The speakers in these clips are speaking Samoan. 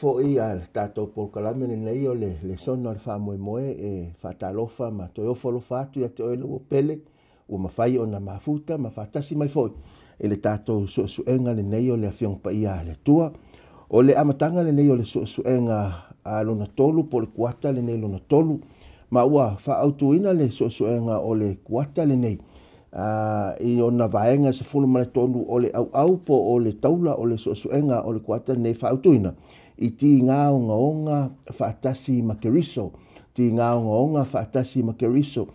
foi a le tatou polokalame lenei o le lesona o le faamoemoe e faatalofa ma toe ofo alofa atu ia te oe le ua pele ua mafai ona mafuta ma faatasi mai foi i le tatou suesuega lenei o le Afioga Paia a le Atua. O le amataga lenei o le suesuega a lona tolu po o le kuata lenei lona tolu, ma ua faaautuina le suesuega o le kuata lenei i ona vaega 13 o le auau po o le taula o le suesuega o le kuata lenei faaautuina i tiga ogaoga faatasi ma Keriso. Tiga ogaoga faatasi ma Keriso.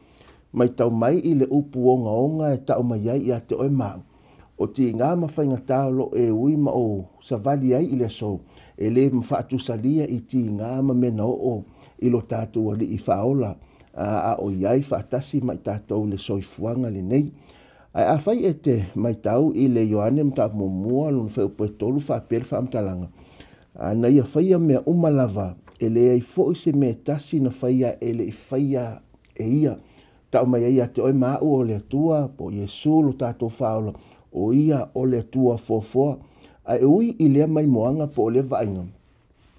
Matau mai i le upu ogaoga e tau mai ai ia te oe ma au. O tiga ma faigata o lo o e ui ma ou savali ai i le aso, e le faatusalia i tiga ma mea na oo i lo tatou Alii Faaola a o i ai faatasi ma i tatou le soifuaga lenei. Ae afai e te matau i le Ioane mataupu muamua lona fuaiupu e 3 faapea le faamatalaga, na ia faia mea uma lava, e leai foi se mea e tasi na faia e le i faia e ia. Tau mai ai ia te oe ma au o le Atua po o Iesu lo tatou Faaola, o ia o le Atua foafoa. Ae ui i lea maimoaga po o lea vaaiga,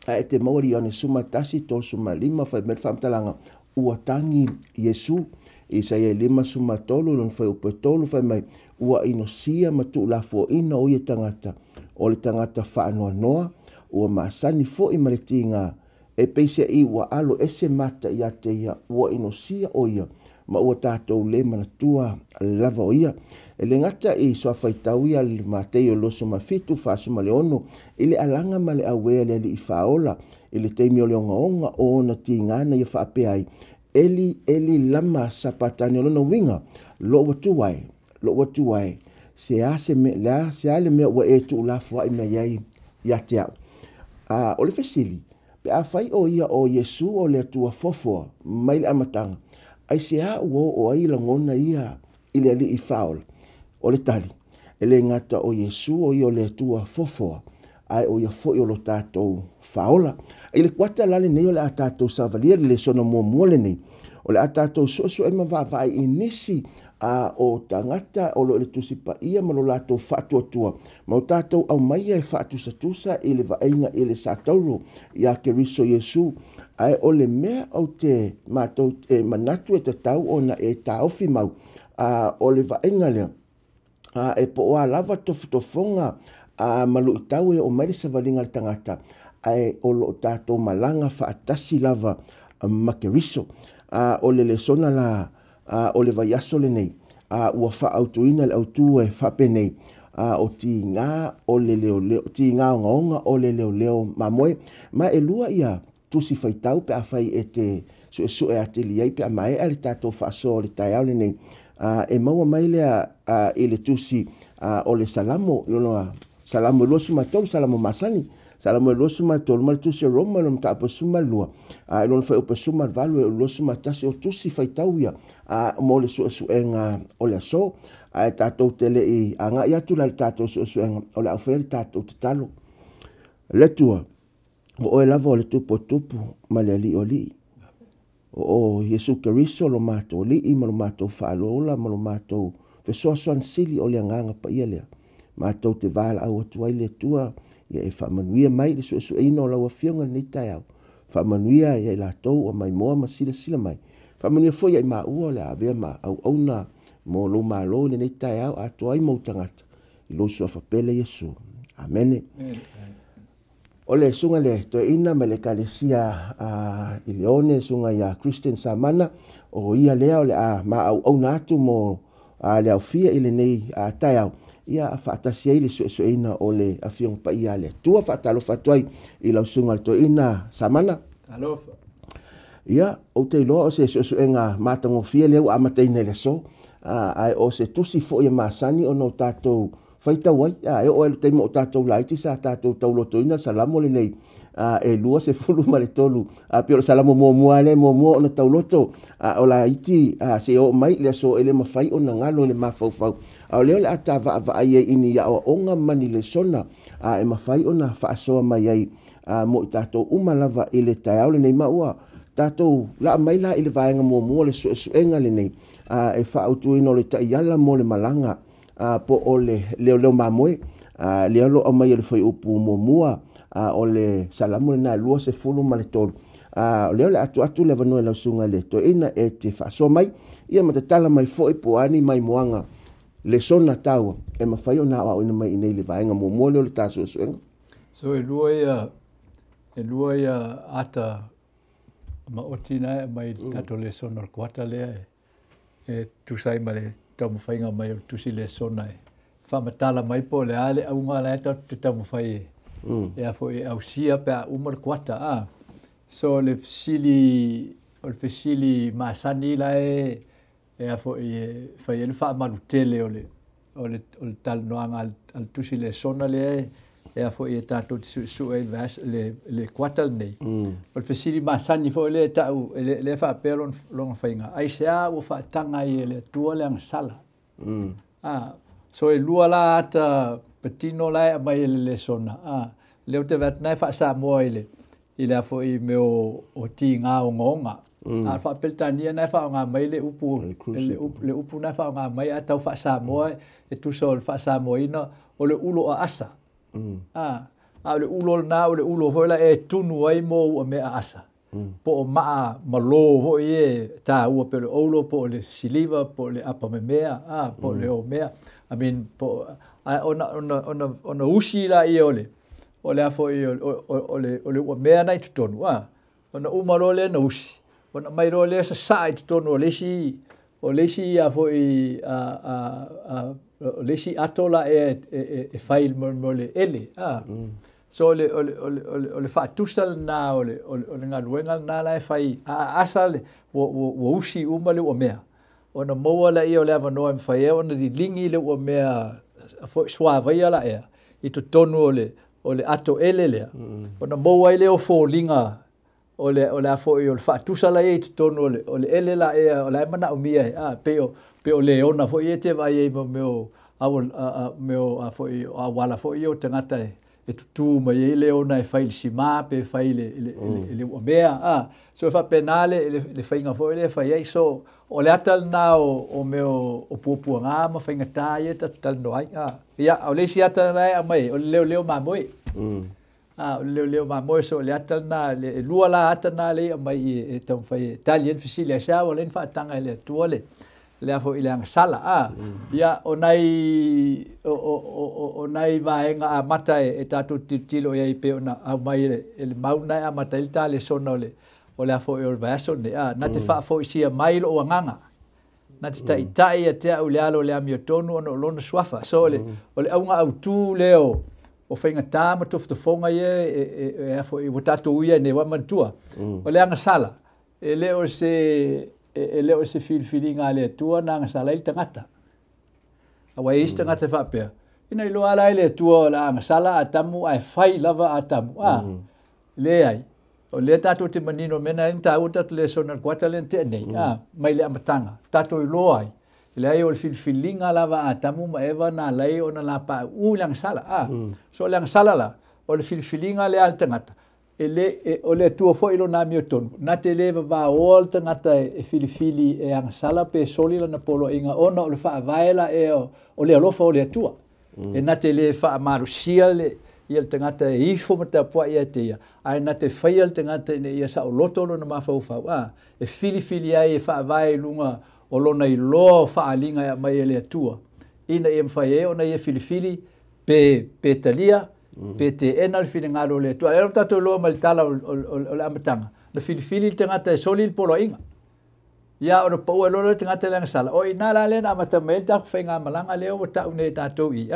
ae te maua i Ioane 11, 35 fai mai le faamatalaga, ua tagi Iesu. Isaia 53 lona fuaiupu e 3 fai mai, ua inosia ma tuulafoaina o ia tagata, o le tagata faanoanoa, ua masani foi ma le tiga, e peiseai ua alo ese mata ia te ia, ua inosia o ia, ma ua tatou le manatua lava o ia. E le gata i suafaitau ia le Matei o 27, 46, i le alaga ma le auē a le Alii Faaola, i le taimi o le ogaoga o ona tiga na ia faapea ai, Eli, Eli, lama sapatani, o lona uiga, lou Atua e, lou Atua e, se a se mea, le a, se a le mea ua e tuulafoai mai ai ia te au. O le fesili, pe afai o ia o Iesu o le Atua foafoa mai le amataga, aisea ua oo ai lagona ia i le Alii Faaola? O le tali, e le gata o Iesu o ia o le Atua foafoa, ae o ia foi o lo tatou Faaola. I le kuata la lenei o le a tatou savalia le lesona muamua lenei, o le a tatou suesue ma vaavaai i nisi o tagata o lo o i le Tusi Paia ma lo latou faatuatua, ma o tatou aumaia e faatusatusa i le vaaiga i le Satauro ia Keriso Iesu. Ae o le mea ou te matou e manatu e tatau ona e taofi mau, o le vaaiga lea, e po o a lava tofotofoga ma luitau e oo mai le savaliga a le tagata, ae o lo o tatou malaga faatasi lava ma Keriso. O le lesona la o le vaiaso lenei, ua faaautuina le autu e faapenei, o tiga o le leoleo, tiga ogaoga o le leoleo mamoe. Ma e lua ia tusi faitau pe afai e te suesue atili ai pe a maea le tatou faasoa o le taeao lenei. E maua mai lea i le tusi o le Salamo, lona Salamo 23, Salamo masani, Salamo 23, ma le tusi o Roma, lona mataupu 12, lona fuaiupu 18 e 21, o tusi faitau ia mo le suesuega o le aso. Ae tatou te le i agai atu la le tatou suesuega, o le a faia le tatou tatalo. Le Atua, o oe lava o le tupu o tupu ma le alii o alii. O Iesu Keriso lo matou alii ma lo matou faalola ma lo matou fesoasoani sili o le agaga paia lea. Matou te valaau atu ai le Atua, ia e faamanuia mai le suesueina o lau afioga lenei taeao. Faamanuia ia i latou ua maimoa ma silasila mai. Faamanuia foi ia i maua o le a avea ma auauna mo lou malo i lenei taeao atoa ai mou tagata i lou suafa pele Iesu. Amene. O le susuga le toeaina mai le Ekalesia i Leone, le susuga ia Christian Samana, o ia lea o le a maauauna atu mo le aofia i lenei taeao, ia faatasi ai le suesueina o le Afioga Paia a le Atua. Faatalofa atu ai i lau susuga le toeaina Samana. Talofa. Ia, ou te iloa o se suesuega matagofie lea ua amataina i le aso, ae o se tusi foi e masani ona o tatou faitau ai, e oo ai le taimi o tatou laiti sa tatou taulotoina le Salamo lenei, e 23, pei o le Salamo muamua lea muamua ona tauloto, o laiti se oo mai le aso e le mafai ona galo i le mafaufau. A o lea o le a ta vaavaai ai i ni aoaoga ma ni lesona e mafai ona faasoa mai ai mo i tatou uma lava i le taeao lenei. Ma ua tatou laa mai la i le vaega muamua o le suesuega lenei, e faaautuina o le taiala mo le malaga, po o le leoleo mamoe, lea o lo o aumai e le fuaiupu muamua O le Salamo lena 23. O lea o le atu atu le avanoa i lau susuga i le toeaina e te faasoa mai ia ma tatala mai foi po o a ni maimoaga lesona taua e mafai ona aoaoina mai i inei i le vaega muamua lea o le ta suesuega. So e lua ia ata maoti na e aumai i le tatou lesona o le kuata lea e tusa ai ma le taumafaiga mai o le tusi lesona e faamatala mai po o le a le auga la e tatou te taumafai e a foi e ausia pe a uma le kuata a. So le fesili o le fesili masani la e a foi e fai ai le faamalutele o le talanoaga a le tusi lesona lea e a foi e tatou te suesue ai le kuata lenei. O le fesili masani foi lea e tau lea faapea lona faiga aisea ua faataga ai e le Atua le agasala. So e lua la ata patino la e aumai e le lesona. Lea ou te vaai atu na e faa-Samoa i le a foi mea o tiga ogaoga. A o le faa-Peretania na e faaaoga mai le upu le upu na e faaaoga mai a tau faa-Samoa e tusa o le faa-Samoaina o le ulo aasa. A o le ulo lena o le ulo foi la e tunu ai mo ua mea aasa. Po o maa malo foi e tāua pe o le oulo, po o le siliva, po o le apamemea, po o le omea. I mean, po, ona usi la ia o le a foi o le ua mea na i totonu. Ona uma loa lea na usi. Ona mai loa lea sasaa i totonu o le isi a foi o le isi ato la e fai mo le ele. So o le faatusa lena o le galuega lena la e fai a aasa ua usi uma le ua mea. Ona maua laia o le avanoa e mafai ai ona liligi le ua mea foi suavaia la ea i totonu o le ato ele lea. Ona maua ai lea o foliga o le a foi o le faatusa la ia i totonu o le ele la ea o la e manaomia e pei o leona foi e te vaai ai mo mea o a foi o auala foi ia o tagata e tutu mai ai leona e fai le sima pe fai le ua mea. So e faapena le faiga foi lea e fai ai. So o le ata lena o mea o puapuaga ma faigata ia tatou talanoa ai. Ia, o le isi ata lena e aumai o le leoleo mamoe. O le leoleo mamoe, so o le ata lena, e lua la ata na lea e aumai e taumafai e tali ai le fesili aisea ua leai ni faataga e le Atua le a foi i le agasala. Ia, o nai vaega amata e tatou tilotilo i ai pei ona aumai e le mau lena e amata ai le ta lesona o le a foi o le vaiaso lenei. Na te faafoisia mai lou agaga, na te taitai ia te au i le alo o le amiotonu ona o lona suafa. So o le auga autū lea o faigata ma tofotofoga ia e a foi ua tatou uia nei ua manatua. O le agasala, e le o se filifiliga a le Atua na agasala ai le tagata. Aua e i ai isi tagata e faapea, ina iloa la e le Atua o le agasala Atamu ae fai lava Atamu. Leai. O lea tatou te manino mea na taua tatou lesona le kuata lea na tea nei, mai le amataga. Tatou iloa ai, leai o le filifiliga lava a Atamu ma Eva na alai ona lapauu i le agasala. So o le agasala la, o le filifiliga lea a le tagata, o le Atua foi lona amiotonu, na te le vavaoa le tagata e filifili e agasala pe soli lana poloaiga ona o le faavae la ea o le alofa o le Atua. E na te le faamalosia ia le tagata e ifo ma tapuai ia te ia, ae na te faia le tagata ina ia saoloto lona mafaufau, e filifili ai e faavae i luga o lona iloa o faaaliga e aumai e le Atua, ina ia mafai ai ona ia filifili pe talia, pe teena le finagalo o le Atua. Lea o tatou iloa mai le tala o le amataga, na filifili le tagata e soli le poloaiga. Ia ona paua loa le tagata i le agasala. O i ina la lea na amata mai ai le tatou faigamalaga lea ua tau nei e tatou i.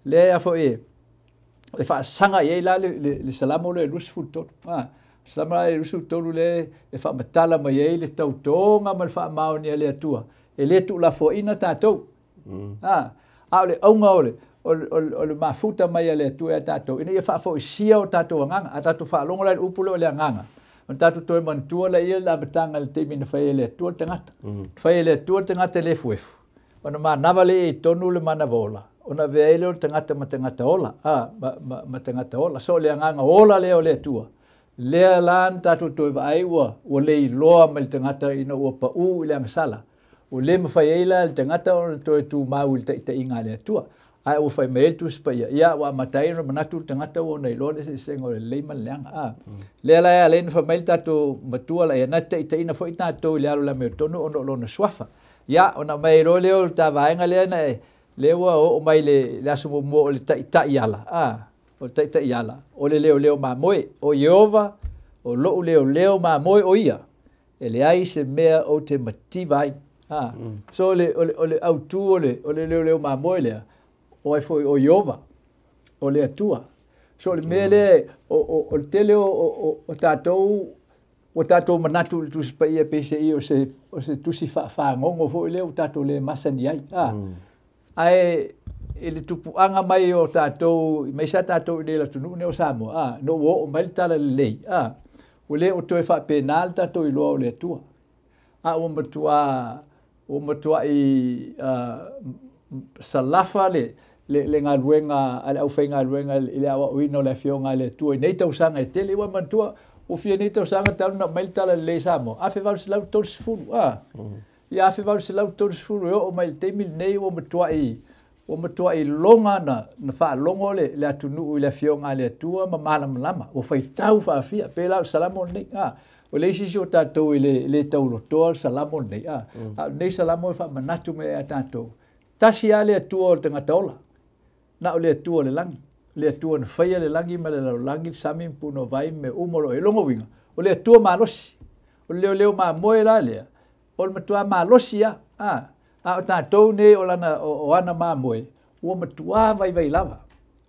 Lea foi e faasaga i ai la le Salamo lea e 23. Salamo la e 23 lea e faamatala mai ai le tautoga ma le faamaoni a le Atua. E le tuulafoaina tatou. A o le auga o le mafuta mai a le Atua ia tatou, ina ia faafoisia o tatou agaga. A tatou faalogo la i le upu lea o le agaga, ona tatou toe manatua laia le amataga i le taimi na fai e le Atua le tagata. Fai e le Atua le tagata e le efuefu. Ona manava lea i totonu le manava ola, ona avea ai lea o le tagata ma tagata ola, ma tagata ola. So o le agaga ola lea o le Atua, lea la na tatou toe vaai ua leiloa mai le tagata ina ua pau i le agasala. Ua le mafai ai la le tagata ona toe tumau i le taitaiga a le Atua. Ae ua fai mai ai le Tusi Paia, ia ua amata ai ona manatu le tagata ua ona iloa le eseesega o le lelei ma le leaga. A lea la e ala ai ona fai mai le tatou matua la ia na te taitaiina foi tatou i le alo o le amiotonu ona o lona suafa. Ia ona aumai ai loa lea o le ta vaega lea na e lea ua oo mai le aso muamua o le taitai ala, a o le taitai ala o le leoleo mamoe, o Ieova o lou leoleo mamoe o ia, e leai se mea ou te mativa ai. A so o le autu o le leoleo mamoe lea, o ai foi? O Ieova, o le Atua. So o le mea lea o le tele o tatou ua tatou manatu i le Tusi Paia peiseai o se tusi faafagogo foi lea ua tatou le masani ai. A ae i le tupuaga mai o tatou mai sa tatou i le atunuu nei o Samoa, a no ua oo mai le tala lelei, a ua le o toe faapena le tatou iloa o le Atua, a ua matuai salafa le galuega a le aufaigaluega i le aoaoina o le afioga a le Atua i nei tausaga e tele. Ua manatua ua fia nei tausaga talu na mai le tala lelei Samoa? 1830, a ia 1830 e oo mai le taimi lenei ua matuai loga na faalogo le atunuu i le afioga a le Atua ma malamalama ua faitau faafia pe la o le Salamo lenei. A o le isi o tatou i le le taulotoa le Salamo lenei, a o lenei Salamo e faamanatu mai ia tatou, tasi lava le Atua o le tagata ola, na o le Atua o le lagi, le Atua na faia le lagi ma le lalolagi, le sami ma punouai ma mea uma o lo o i lona uiga o le Atua malosi. O le leoleo mamoe la lea o le matua malosi a a o tatou nei o lana o ana mamoe ua matua vaivai lava.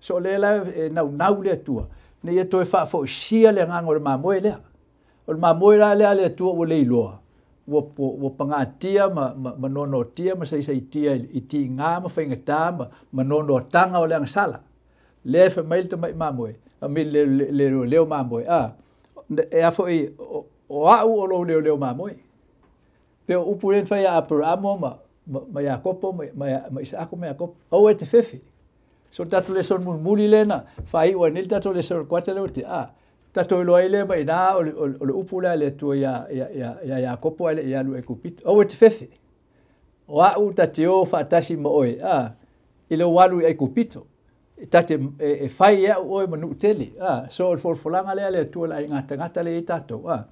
So o lea la e naunau le Atua ina ia toe faafoisia le agaga o le mamoe lea. O le mamoe la lea a le Atua ua le iloa ua pagatia ma noanoatia ma saisaitia i tiga ma faigata ma noanoataga o le agasala. Lea e fai mai le tamai mamoe a me le leoleo mamoe, a e a foi o au o lou leoleo mamoe pe o upu lea na fai ia Aperaamo ma Iakopo ma Isaako ma Iakopo, aua e te fefe. So tatou lesona mulimuli lea na faaiu ai nei le tatou lesona kuata lea ua tea, a tatou iloa ai lea mai ina o le upu lea a le Atua ia Iakopo ae le i alu i Aikupito, aua e te fefe, o au ta te o faatasi ma oe a i lou alu i Aikupito ta te e fai e au oe ma nuu tele. A so o le folafolaga lea a le Atua i le aiga tagata lea i tatou, a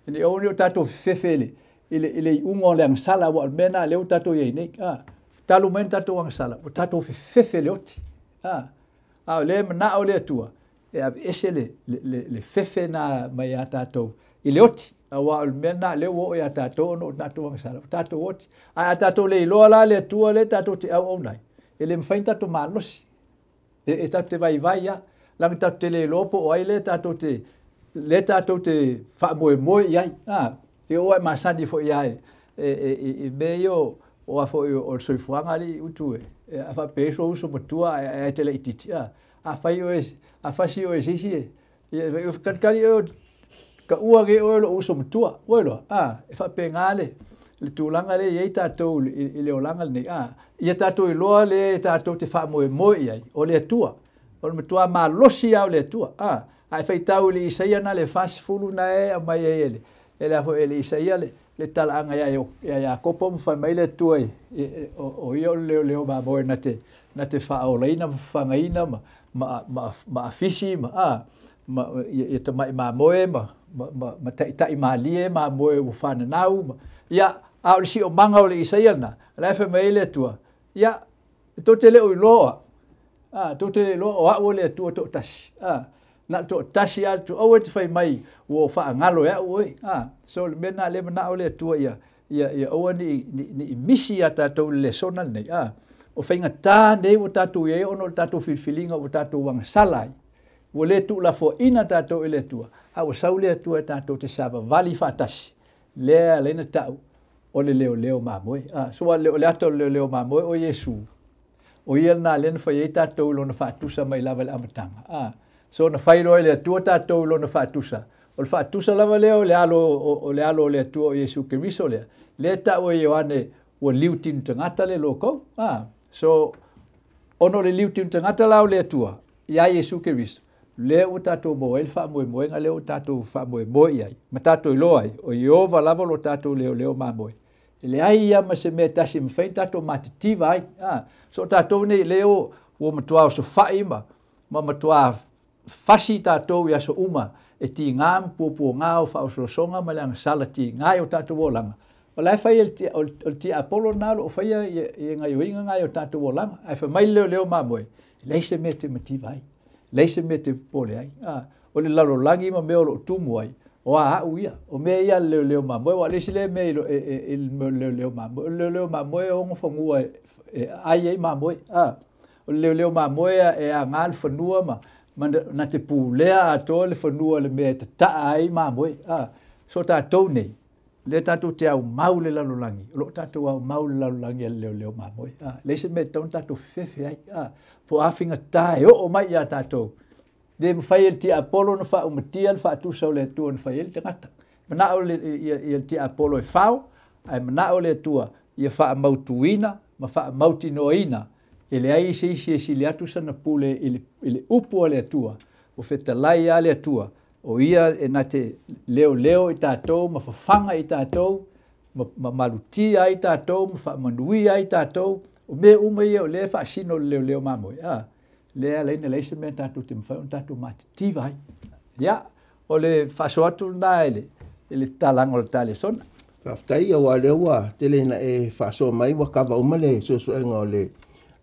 ina ia aua ne i o tatou fefefe i le iuga o le agasala, aua o le mea lena lea ua tatou i ai nei. A talu mai na tatou agasala ua tatou fefefe le oti, a o lea e manao le Atua e aveese le fefe na mai ia tatou i le oti, aua o le mea lena lea ua oo ia tatou ona o tatou agasala ua tatou oti. Ae a tatou le iloa la le Atua lea tatou te auauna ai, e le mafai ona tatou malosi e tatou te vaivai a leaga tatou te le iloa po o ai lea tatou te faamoemoe i ai. A e oo ai masani foi ia i mea ia o a foi o le soifuaga alii utu e a faapea sou uso matua ae te laitiiti, a afai oe a fasi oe e se isi e kalikali oe kaua nei oe lou uso matua ua iloa. A e faapena le tulaga lea e i ai tatou i le olaga lenei. A ia tatou iloa le tatou te faamoemoe i ai o le Atua, o le matua malosi lava o le Atua. A ae faitau i le Isaia na le 40 na e aumai ai e le foi e le Isaia le talaaga ia Iakopo ma fai mai le Atua o ia o le leoleo mamoe na te faaolaina ma fafagaina ma afisi ma ia tamai mamoe ma taitai malie mamoe ua fananau ma ia. A o le siomaga o le Isaia lena la e fai mai ai le Atua, ia tou te le o iloa, a tou te le iloa o au o le Atua toatasi, a na o toatasi lava le Atua, aua e te fai mai ua faagalo e au oe. A so le mea lena lea manao le Atua ia aua ne i misi ia tatou i le lesona lenei. A o faigata nei ua tatou i ai ona o le tatou filifiliga ua tatou agasala ai, ua le tuulafoaina tatou i le Atua, a ua sau le Atua e tatou te savavali faatasi lea ala ai na tau o le leoleo mamoe. A so o le ata o le leoleo mamoe o Iesu, o ia lena lea na fai ai tatou i lona faatusa mai lava i le amataga. A so na fai loa e le Atua tatou i lona faatusa, o le faatusa lava lea o le alo o le alo o le Atua o Iesu Keriso lea tau e Ioane ua liutinu tagata le lokou. A so ona o le liutinu tagata la o le Atua ia Iesu Keriso lea ua tatou maua ai le faamoemoega lea ua tatou faamoemoe i ai ma tatou iloa ai o Ieova lava lo tatou leoleo mamoe, e leai ia ma se mea tasi e mafai ona tatou matitiva ai. A so tatou nei lea o ua matuā osofai ma matuā fasi tatou i aso uma e tigā ma puapuagā o faaosoosoga ma le agasala tigā i o tatou olaga. O la e fai e o le tiapolo lena o loo faia ia gaioiga ga i o tatou olaga. Ae fai mai le leoleo mamoe, e leai se mea e te mativa ai, leai se mea e te popole ai. O le lalolagi ma mea o loo tumu ai, o a au ia, o mea ia le leoleo mamoe. Ua le isi lea mea i le leoleo mamoe. O le leoleo mamoe e ogo fanua e ai ai mamoe. O le leoleo mamoe e aga le fanua ma na te pulea atoa le fanua le mea e tataa ai mamoe. So tatou nei, lea tatou te au mau le lalolagi, o loo tatou au mau le lalolagi a le leoleo mamoe. Leai se mea e tatau ona tatou fefefe ai. Po o a faigata e oo mai ia tatou, le mafai e le tiapolo ona faaumatia le faatusa o le Atua na fai ai le tagata. Manao ia le tiapolo e fao, ae manao le Atua ia faamautuina ma faamautinoaina e leai se isi e sili atu sana pule i le upu a le Atua. Ua fetalai lava le Atua, o ia e na te leoleo i tatou ma fafaga i tatou, ma malutia ai tatou, ma faamanuia ai tatou. O mea uma ia o lea e faasino le leoleo mamoe. Lea ala ai ona leai se mea tatou te mafai ona tatou matitiva ai. Ia, o le faasoa atu lena i le tatalaga o le ta lesona. Faafetai auā lea ua tele ina e faasoa mai ua kava uma le suesuega o le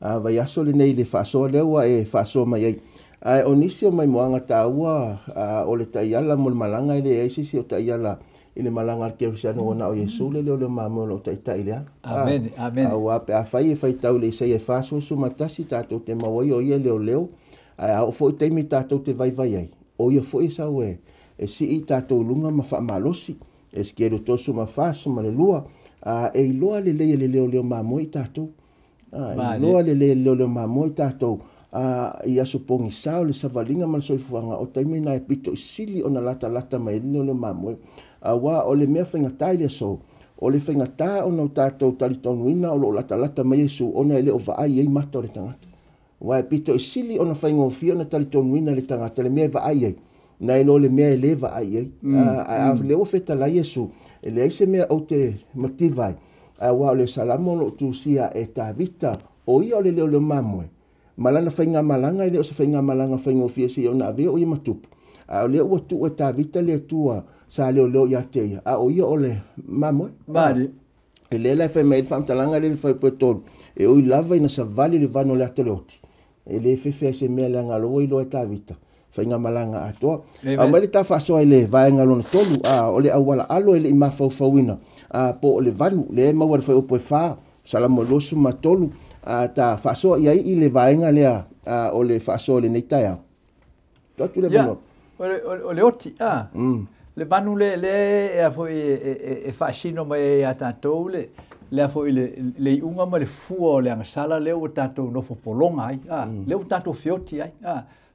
vaiaso lenei i le faasoa lea ua e faasoa mai ai. Ae o nisi o maimoaga taua o le taiala mo le malaga e leai se isi o taiala i le malaga a le kerisiano ua na o Iesu le leoleo mamoe o loo taitai i le ala. Amene, amene. Auā pe afai e faitau i le Isaia 41 tatou te maua ai o ia e leoleo, ae a oo foi i taimi tatou te vaivai ai, o ia foi e sau e sii i tatou i luga ma faamalosi. Esekielu 34:2, e iloa lelei e le leoleo mamoe i tatou. E iloa lelei e le leoleo mamoe i tatou i aso pogisa o le savaliga ma le soifuaga, o taimi na e pito i sili ona latalata mai ai le leoleo mamoe. Auā o le mea faigata i le aso, o le faigata ona o tatou talitonuina o loo latalata mai Iesu ona e le o vaai ai mata o le tagata. Aua e pito i sili ona faigofie ona talitonuina e le tagata le mea e vaai ai, nai lo le mea e le vaai ai. Ae a lea ua fetalai Iesu, e leai se mea ou te mativa ai, auā o le Salamo o loo tusia e Tavita, o ia o le leoleo mamoe, ma lana faigamalaga e le o se faigamalaga faigofie seia ona avea o ia ma tupu. A o lea ua tuu e Tavita le Atua sa leoleo ia te ia, a o ia o le mamoe. E lea la e fai mai ai le faamatalaga lea i le fuaiupu e 3, e ui lava ina savali le vanu o le ata o le oti, e le fefe ai se mea leaga o lea ua iloa e Tavita faigamalaga atoa. Aumai le ta faasoa i le vaega lona 3, o le auala alo e le i mafaufauina, po o le vanu, lea e maua i le fuaiupu e 4, Salamo 23, ta faasoa i ai i le vaega lea o le faasoa i lenei taeao. Tuu atu le avanoa. O le oti, le vanu le e a foi e faasino mai ai ia tatou le a foi le iuga ma le fua o le agasala lea ua tatou nofo pologa ai, lea ua tatou feoti ai.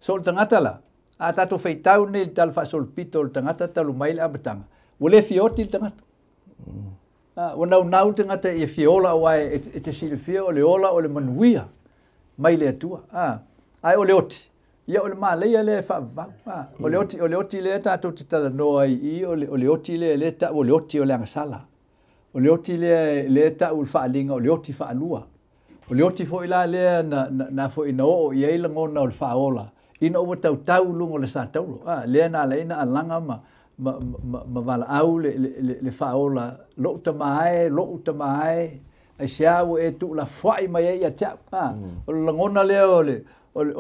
So o le tagata la, a tatou faitau nei i le tala faasolopito o le tagata talu mai le amataga, ua le fioti le tagata. Ua naunau le tagata ia fia ola auā e te silafia o le ola o le manuia mai le Atua. Ae o le oti, ia o le malaia lea e faavavau. O le oti lea tatou te talanoa ai i i, o le oti lea lea tau o le oti o le agasala. O le oti lea lea tau le faaaliga o le oti faalua. O le oti foi la lea na foi na oo i ai lagona o le faaola ina ua tautau i luga o le sataulo. Lea na ala ai ona alaga ma valaau le faaola, lou tamā e, lou tamā e, aisea ua e tuulafoai mai ai ia te au. O le lagona lea o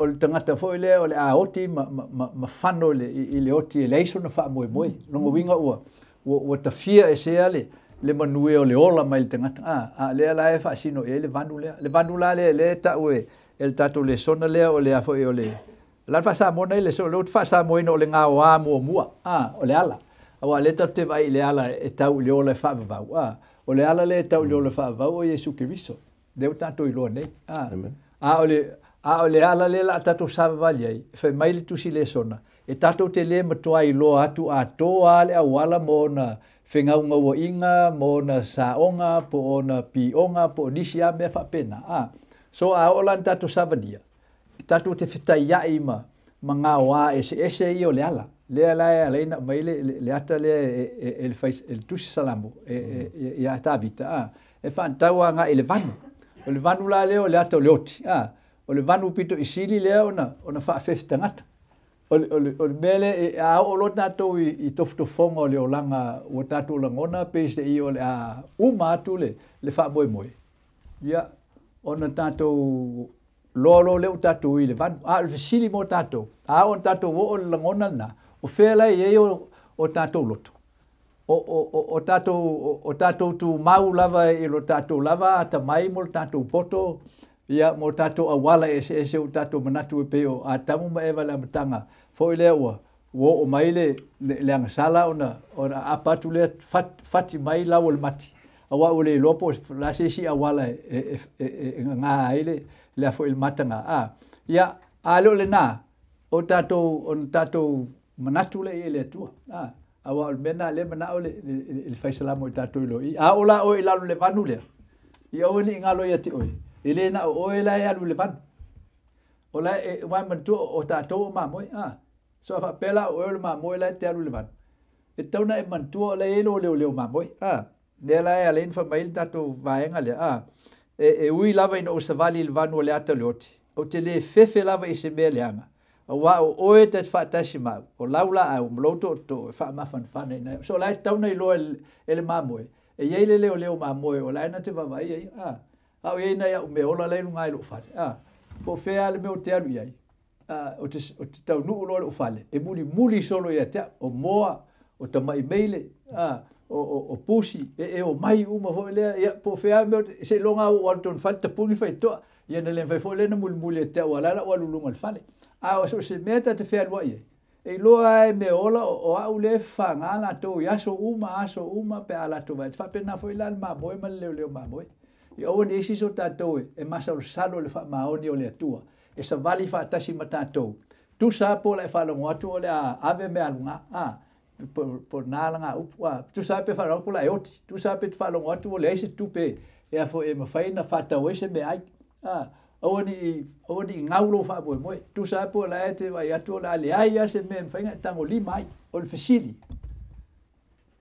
le tagata foi lea o le a oti ma fano i le oti e leai sona faamoemoe. Lona uiga ua tafia esea le manuia o le ola mai le tagata. A lea la e faasino i ai le vanu lea. Le vanu la lea lea e tau e le tatou lesona lea o le a foi o le la faasamoa nei le so le faasamoaina o le gaoā muamua, o le ala. Auā lea tatou te vaai i le ala e tau i le ola e faavavau. O le ala lea e tau i le ola e faavavau o Iesu Keriso. Lea ua tatou iloa nei. A o le ala lea la a tatou savavali ai, fai mai le tusi lesona, e tatou te le matuai iloa atu atoa le auala ma ona fegaugauaiga, ma ona saoga, po o ona pioga, po o nisi lava mea faapena. So a oo la ina tatou savalia, tatou te fetaiai ma gaoā eseese ia o le ala. Lea la e ala ai ona aumai le ata lea e le tusi Salamo ia Tavita, e faanatau agai i le vanu. O le vanu la lea o le ata o le oti. O le vanu pito i sili lea ona faafefe tagata. O le mea lea e a oo loa tatou i tofotofoga o le olaga ua tatou lagona peiseai o le a uma atu le faamoemoe, ia ona tatou loa loa lea ua tatou i le vanu. A o le fesili mo tatou, a oo ina tatou oo i le lagona lena, o fea la e i ai o tatou loto? O tatou tumau lava i lo tatou lava atamai mo le tatou poto, ia mo tatou auala eseese ua tatou manatu e pei o Atamu ma Eva i le amataga foi lea ua oo mai le agasala ona aapa atu lea fati mai lau o le mati, auā ua le iloa po o le a se isi auala e gaga ai le a foi le mataga. Ia, a le o lena, o tatou manatu lea i ai i le Atua. Auā o le mea lena o lea e manao le faisalamo i tatou i lo i. A oo la oe i lalo i le vanu lea, ia aua ne i galo ia te oe, e le na o oe la e alu i le vanu. O la e uae manatua o tatou o mamoe. So a faapea la o oe o le mamoe la e te alu i le vanu, e tatau ona e manatua o la e i ai lou leoleo mamoe. Lea la e ala ai ona fai mai le tatou vaega lea. E ui lava ina ou savali i le vanu o le ata o le oti, ou te le fefe lava i se mea leaga, auā o oe ta te faatasi ma au, o lau laau ma lou tootoo e faamafanafana ina ai. So o la e tatau ona iloa e le mamoe, e i ai le leoleo mamoe o la e na te vaavaai ai. A o i ai nai au mea ola la e i luga i lou fale. Po o fea le mea ou te alu i ai, o te taunuu loa lou fale, e mulimuli solo ia te au, o moa, o tamai meile, o pusi, e omai uma foi lea, ia, po o fea mea, seiloga lava ua ou alu tonu i le fale tapuni faitotoa, ia na le mafai foi lea ona mulimuli ia te au, aua o la e o le a ou alu i luga o le fale. A o so o se mea ta te fealuai ai, e iloa lava e mea ola o au lea e fafaga latou i aso uma pe a latou vaai atu. Faapena foi la le mamoe ma le leoleo mamoe. Ia aua ne i isi so tatou e masalosalo i le faamaoni o le Atua, e savali faatasi ma tatou. Tusa lava po o le a e faalogo atu o le a ave mea aluga, po o na laga upu, tusa lava pe faalogo atu o le a e oti, tusa lava pe te faalogo atu ua leai se tupe e a foi e mafai ona faatau ai se meaai. Aua ne i gau lou faamoemoe, tusa lava po o la e te vaai atu o le a leai lava se mea e mafai ona e tagolima ai. O le fesili,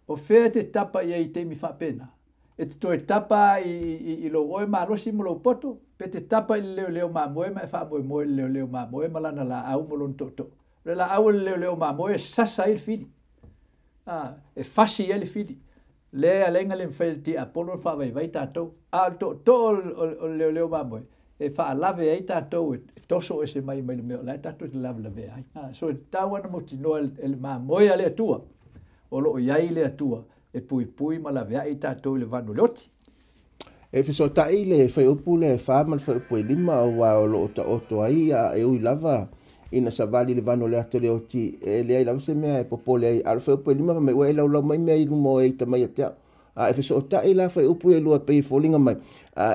o fea te tapa i ai i taimi faapena? E te toe tapa i lou oe malosi ma lou poto, pe te tapa i le leoleo mamoe ma e faamoemoe i le leoleo mamoe ma lana laau ma lona tootoo. O le laau o le leoleo mamoe e sasa ai le fili, e fasi ai le fili. Lea e ala ai ona le mafai e le tiapolo ona faavaivai tatou. A o le tootoo o le leoleo mamoe, e faalave ai tatou e toso ese mai le mea o la e tatou te lavelavea ai. So e tatau ona mautinoa e le mamoe a le Atua, o loo i ai le Atua e puipui ma laveai tatou i le vanu o le oti. E fesoatai le fuaiupu le 4 ma le fuaiupu e 5 auā o loo taoto ai e ui lava ina savali i le vanu o le ata o le oti, e leai lava se mea e popole ai. A o le fuaiupu e 5 fai mai ua e laulau mai mea i luma o e ita mai ia te au. E fesoatai la fuaiupu e 2 pei e foliga mai.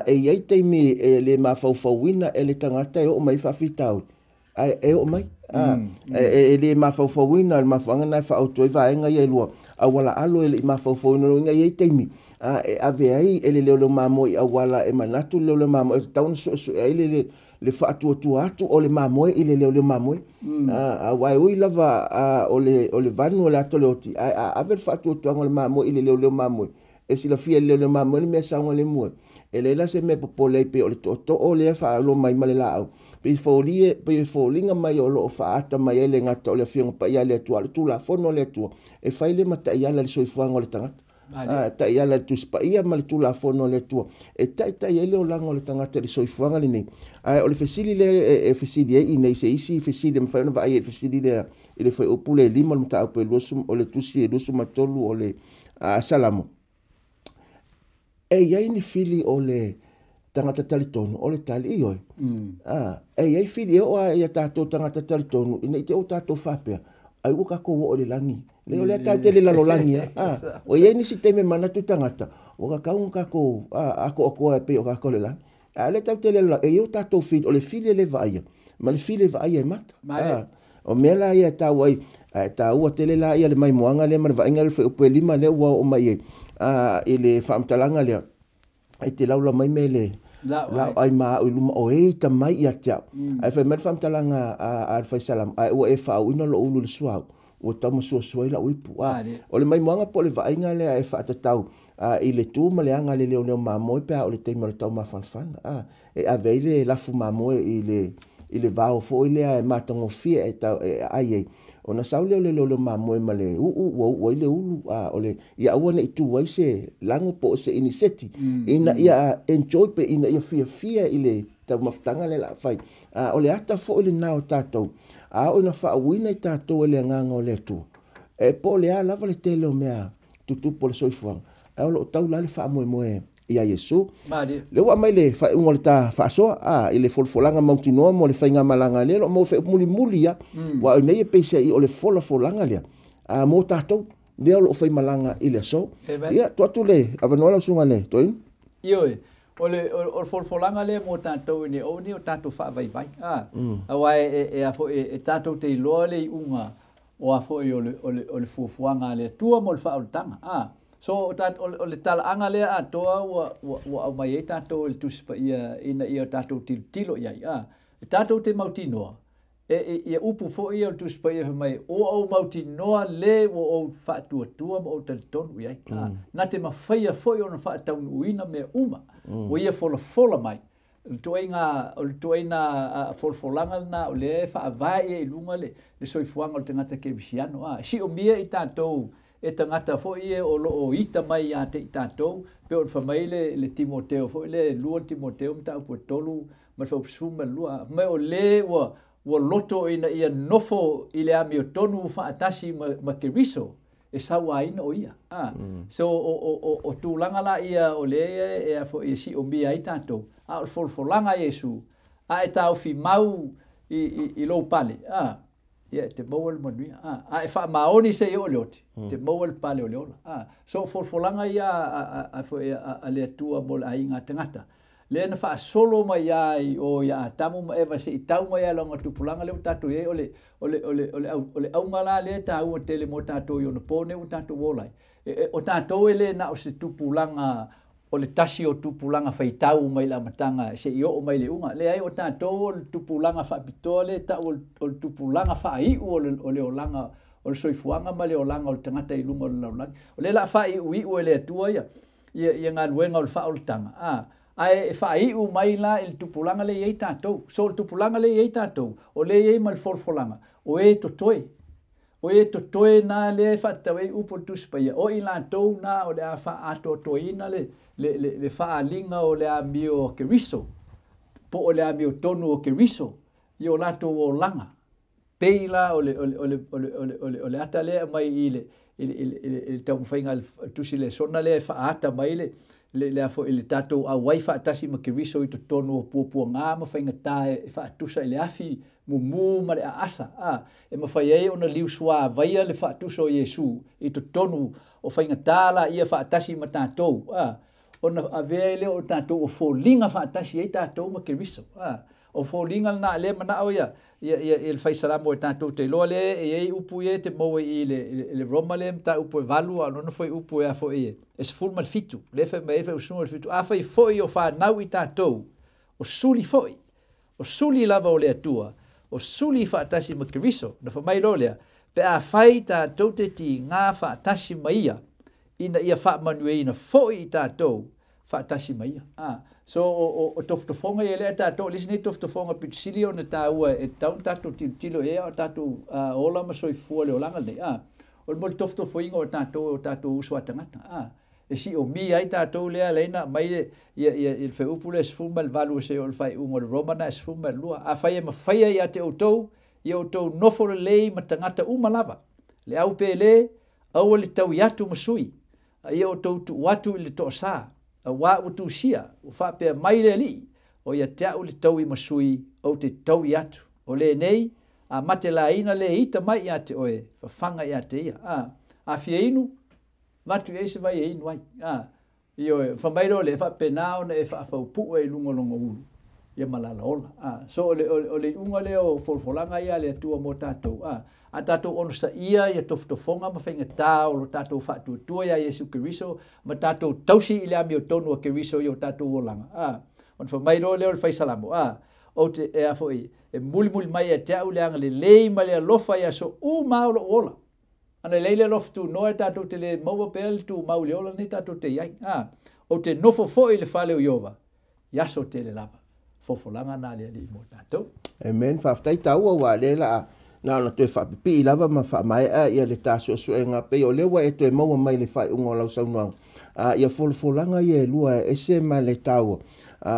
E i ai taimi e le mafaufauina e le tagata e oo mai faafitauli, ae e oo mai. E le mafaufauina le mafuaaga na e faaautu ai vaega ia e lua, auala alo e le i mafaufauina lona uiga e i ai taimi e ave ai e le leoleo mamoe i auala e manatu le leoleo mamoe e tatau ona suesue ai le faatuatua atu o le mamoe i le leoleo mamoe. Auā e ui lava o le vanu o le ata o le oti, ae a ave le faatuatuaga o le mamoe i le leoleo mamoe, e silafia e le leoleo mamoe le mea saogalemu ai. E leai la se mea popole ai pei o le tootoo lea faaloa mai ma le laau, pei e foliga mai o loo faaata mai ai le gata o le Afioga Paia a le Atua, le Tulafono a le Atua, e fai le mataiala i le soifuaga o le tagata. Taiala i le Tusi Paia ma le Tulafono a le Atua, e taitai ai le olaga o le tagata i le soifuaga lenei. Ae o le fesili lea e fesili ai i nei, se isi fesili e mafai ona vaai ai i le fesili lea i le fuaiupu le 5 o le mataupu e 20, o le tusi e 23 o le Salamo. E i ai ni fili o le tagata talitonu, o le tali i oe. E i ai fili e oo a ia tatou tagata talitonu, ina i te o tatou faapea, ai ua kākou oo i le lagi. Le o lea tau te le lalolagi, O i ai nisi taimi e manatu tagata, ua kakau nga kākou, akoakoa e pei o kākou le lagi. A le tau te le lalolagi, e i o tatou fili, o le fili e le vaaia, ma le fili e vaaia e mata. O mea la ia e tau ai, taua tele la ia le maimoaga lea ma le vaaiga le fuaiupu e 5 lea ua oo mai ai, i le faamatalaga lea, e te laulau mai me le lau ai ma au i luma o e ita mai ia te au. Ae fai mai le faamatalaga a le faisalamo, ae ua e faaauina lou ulu i le suauu, Ua taumasuasua ai la'u ipu. O le maimoaga po o le vaaiga lea e faatatau i le tu ma le aga a le leoleo mamoe pe a o le taimi o le taumafanafana. E ave ai le lafu mamoe i le vao foi lea e matagofie e aai ai, ona sau lea o le leoleo mamoe ma le uu ua uu ai le ulu, o le ia aua ne i tu ai se lago po o se iniseti, ina ia enjoy pe ina ia fiafia i le taumafataga lea o le a fai. O le ata foi lena o tatou, a oo ina faauuina i tatou e le agaga o le Atua, e po o le a lava le tele o mea tutupu o le soifuaga, ae o lo o tau la le faamoemoe ia Iesu. Lea ua aumai le faaiuga o le ta faasoa i le folafolaga mautinoa mo le faigamalaga lea o lo o maua feaupu mulimuli ia, aua o nei e peiseai o le folafolaga lea mo tatou lea o lo o faimalaga i le aso. Ia, tuu atu le avanoa lau susuga i le Toeaina. Ioe, o le folafolaga lea mo tatou ina ia aua ne i o tatou faavaivai. Aua e a foi e tatou te iloa le iuga o a foi o le fuafuaga a le Atua mo le faaolataga. So o le talaaga lea atoa ua aumai ai tatou e le Tusi Paia ina ia tatou tilotilo i ai. E tatou te mautinoa, ia upu foi ia o le Tusi Paia fai mai, ua ou mautinoa le ua ou faatuatua ma ou talitonu i ai. Na te mafaia foi ona faataunuuina mea uma, ua ia folafola mai. O le tuaiga folafolaga lena o lea e faavae ia i luga le soifuaga o le tagata kerisiano. Siomia i tatou e tagata foi ia o loo ita mai ia te i tatou, pe o le fai mai le Timoteo foi le 2 Timoteo mataupu e 3 ma le faaupusu ma le 2. Mai o le ua loto ina ia nofo i le amiotonu faatasi ma Keriso e sauaina o ia. So o tulaga la ia o lea e a foi e siomia ai tatou. A o le folafolaga a Iesu, a e taufi mau i lou pale, ia te maua le manuia. A e faamaoni se i o le oti, te maua le pale o le ola. So o folafolaga ia a le Atua mo le aiga tagata. Lea na faasolo mai ai o ia Atamu ma Eva se i tau mai ai laga tupulaga lea ua tatou i ai, o le auga la lea e taua tele mo tatou i ona po nei ua tatou ola ai. O tatou e le na o se tupulaga o le tasi o tupulaga faitau mai le amataga se i oo mai le iuga. Leai, o tatou o le tupulaga faapitoa lea e tau o le tupulaga faaiu o le olaga o le soifuaga ma le olaga o le tagata i luga o le lalolagi. O lea o le a faaiuiu e le Atua ia galuega o le faaolataga. Ae e faaiu mai la i le tupulaga lea e i ai tatou. So o le tupulaga lea e i ai tatou, o lea e i ai ma le folafolaga, o e totoe. O e totoe na lea e faatatau ai upu o le Tusi Paia, o i latou na o le a faaatoatoaina le faaaliga o le amio a Keriso, po o le amiotonu o Keriso i o latou olaga. Pei la o le ata lea mai i le taumafaiga a le Tusi Lesona lea e faaata mai le tatou auai faatasi ma Keriso i totonu o puapuaga ma faigata e faatusa i le afi mumu ma le aasa. E mafai ai ona liusuavaia le faatusa o Iesu i totonu o faigata la ia faatasi ma tatou. Ona avea ai lea o tatou o foliga faatasi ai tatou ma Keriso. O foliga lena lea manao ia le faisalamo e tatou te iloa lea e i ai upu ia e te maua i le Roma lea mataupu e 8, a o lona foi upu e a foi e 17. Lea fai mai ai faausuga o le 7. Afai foi o fanau i tatou, o suli foi, o suli lava o le Atua, o suli faatasi ma Keriso. Na fai mai loa lea, pe afai tatou te tiga faatasi ma ia, ina ia faamanuiaina foi i tatou faatasi ma ia. So o tofotofoga ia lea tatou, o le isi nei tofotofoga pito sili ona taua e tatau ona tatou tilotilo i ai a o tatou ola ma soifua le olaga lenei. O le mo le tofotofoina o tatou o tatou uso a tagata. E siomia ai tatou lea alai na aumai le feaupu lea 18 se o le faaiuga o le Roma na e 12. Afai e mafaia ia te outou, ia outou nofo lelei ma tagata uma lava. Le au pe le, aua le taui atu ma sui, a ia outou tuu atu i le toasa, auā ua tusia, ua faapea mai le Alii, o ia te au le taui ma sui, ou te taui atu. O lenei, a mate laina le ita mai ia te oe, fafaga ia te ia. A fia inu, vatu i ai se vai e inu ai. Ioe, fai mai loa le faapena ona e faafaupue i luga o lona ulu, ia ma lala ola. So o le iuga lea o folafolaga ia a le Atua mo tatou. A tatou onosaia ia tofotofoga ma faigata o lo tatou faatuatua ia Iesu Keriso, ma tatou tausi i le amiotonu a Keriso i o tatou olaga. Ona fai mai loa lea o le faisalamo. Ou te e a foi e mulimuli mai ia te au le agalelei ma le alofa i aso uma o lou ola. Ana leai le alofa tunoa e tatou te le maua pea le tumau i le ola lenei tatou te i ai. Ou te nofo foi i le fale o Ieova i aso tele lava. Fofolaga na a le Alii mo tatou. Amen. Faafetai taua ua lea la na ona toe faapipii lava ma faamaea ia le ta suesuega pei o lea ua e toe maua mai le faaiuga o lau saunoaga. Ia folafolaga ia e lua e ese ma le taua.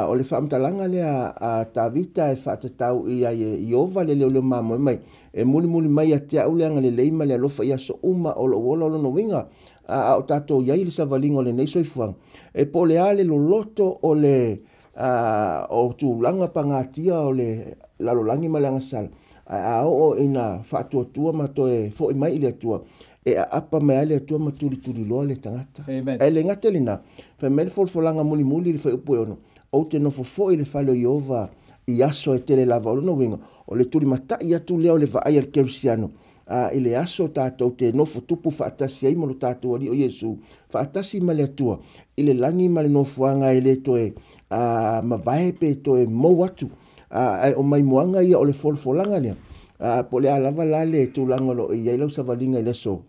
O le faamatalaga lea a Tavita e faatatau i ai e Ieova le leoleo mamoe mai e mulimuli mai ia te au le agalelei ma le alofa i aso uma o lou ola. O lona uiga a o tatou i ai i le savaliga o lenei soifuaga e po o le a le loloto o le o tulaga pagatia o le lalolagi ma le agasala, ae a oo ina faatuatua ma toe foi mai i le Atua, e aapa mai lava le Atua ma tulituliloa le tagata. Ae le gata i lena, fai mai le folafolaga mulimuli i le fuaiupu e 6, ou te nofo foi i le fale o Ieova i aso e tele lava. O lona uiga, o le tulimatai atu lea o le vaai a le kerisiano i le aso tatou te nofo tupu faatasi ai ma lo tatou Alii o Iesu, faatasi ma le Atua i le lagi ma le nofoaga e le toe mavae pe toe mou atu. Ae o maimoaga ia o le folafolaga lea. Po o le a lava la le tulaga o lo o i ai lau savaliga i le aso,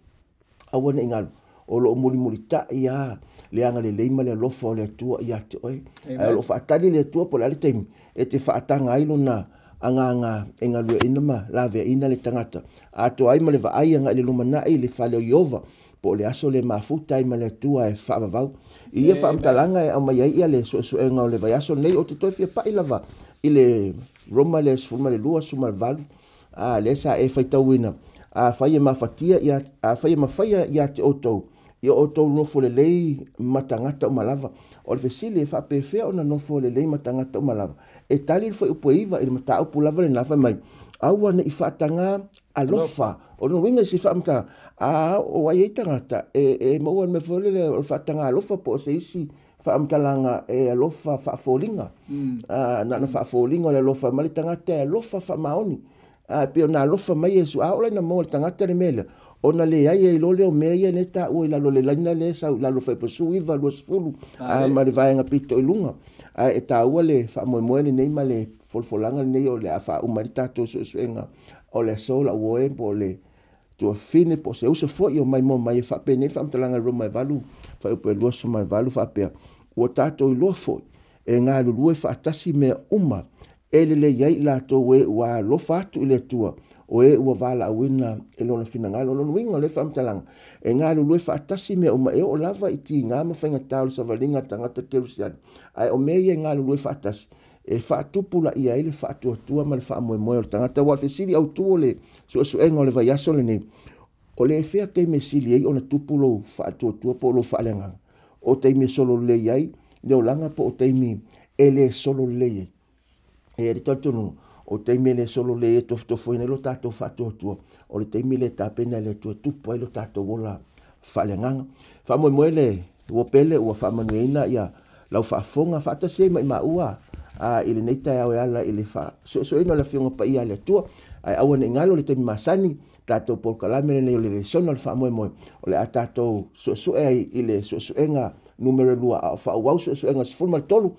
aua ne i galo, o lo o mulimulitai lava le agalelei ma le alofa o le Atua ia te oe. Ae o lo o faatali le Atua po o le a le taimi e te faataga ai lona agaga e galueaiina ma laveaiina le tagata. Atoa ai ma le vaai agai i le lumanai i le fale o Ieova, po o le aso le mafuta ai ma le Atua e faavavau. I ia faamatalaga e aumai ai ia le suesuega o le vaiaso lenei, ou te toe fia pai lava i le Roma le 12 18, lea sa e faitauina, afai e mafatia ia, afai e mafaia ia te outou, ia outou nofo lelei ma tagata uma lava. O le fesili e faapefea ona nofo lelei ma tagata uma lava? E tali le fuaiupu e 9 i le mataupu lava lena, fai mai, aua ne i faataga alofa. O lona uiga i se faamatalaga, o ai ai tagata e maua le mea foi lele o le faataga alofa po o se isi faamatalaga e alofa faafoliga. Na ona faafoliga o le alofa ma le tagata e alofa faamaoni. Pei ona alofa mai Iesu, a oo la ina maua le tagata le mea lea, ona leai ai loa lea o mea ia lea e taua i lalo o le laina lea e sau i lalo o Fuaiupu 19, 20, ma le vaega pito i luga. Ae e taua le faamoemoe lenei ma le folafolaga lenei o le a faauma ai le tatou suesuega o le aso lau oe po o le tuafine po o se uso foi o maimoa mai e faapenei le faamatalaga i Roma e 8, fuaiupu e 28 faapea, ua tatou iloa foi e galulue faatasi mea uma e lelei ai i latou e ua alofa atu i le Atua, o e ua valaauina e lona finagalo. O lona uiga o le faamatalaga, e galulue faatasi mea uma e oo lava i tiga ma faigata o le savaliga a le tagata kerisiano. Ae o mea ia e galulue faatasi, e faatupulaia ai le faatuatua ma le faamoemoe o le tagata. Ua o le fesili autu o le suesuega o le vaiaso lenei, o le fea taimi e sili ai ona tupu lou faatuatua po o lou faaleagaga? O taimi e solo lelei ai le olaga po o taimi e le solo lelei ai? E le talitonuga, o taimi e le solo lelei e tofotofoina ai lo tatou faatuatua, o le taimi le tapena e le Atua e tupu ai lo tatou ola faaleagaga. Faamoemoe le ua pele ua faamanuiaina ia lau faafofoga faatasi ai ma i maua i lenei taeao e ala i le faasuesueina o le Afioga Paia a le Atua. Ae aua ne i galo le taimi masani, tatou polokalame lenei o le lesona o le faamoemoe, o le a tatou suesue ai i le suesuega numera 2, a o faaauau suesuega 13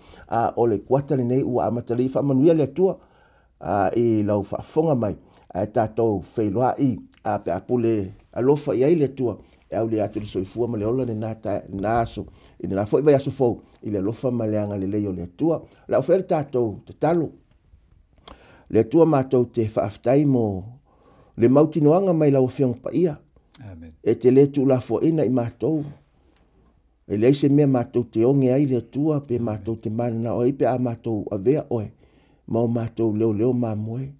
o le kuata lenei ua amatalia. Faamanuia le Atua i lau faafofoga mai, ae tatou feiloai pe a pule alofa i ai le Atua e aulia atu le soifua ma le ola lena aso i lena foi vaiaso fou i le alofa ma le agalelei o le Atua. O le a ofea le tatou tatalo. Le Atua matou te faafetai mo le mautinoaga mai lau Afioga Paia. Amen. E te le tuulafoaina i matou. E leai se mea matou te oge ai le Atua pe matou te mananao ai pe a matou avea oe ma o matou leoleo mamoe.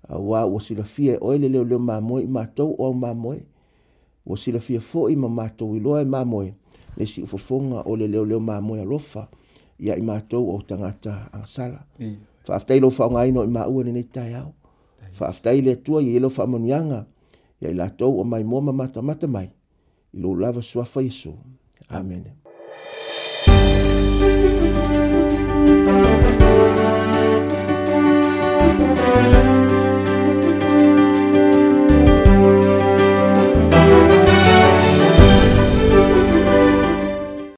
Aua ua silafia e oe le leoleo mamoe i matou o au mamoe. Ua silafia foi ma matou iloa e mamoe le siufofoga o le leoleo mamoe alofa ia i matou o tagata agasala. Faafetai lou faaaogaina o i maua i lenei taeao. Faafetai le Atua i lau faamanuiaga ia i latou o maimoa ma matamata mai i lou lava suafa Iesu. Amene.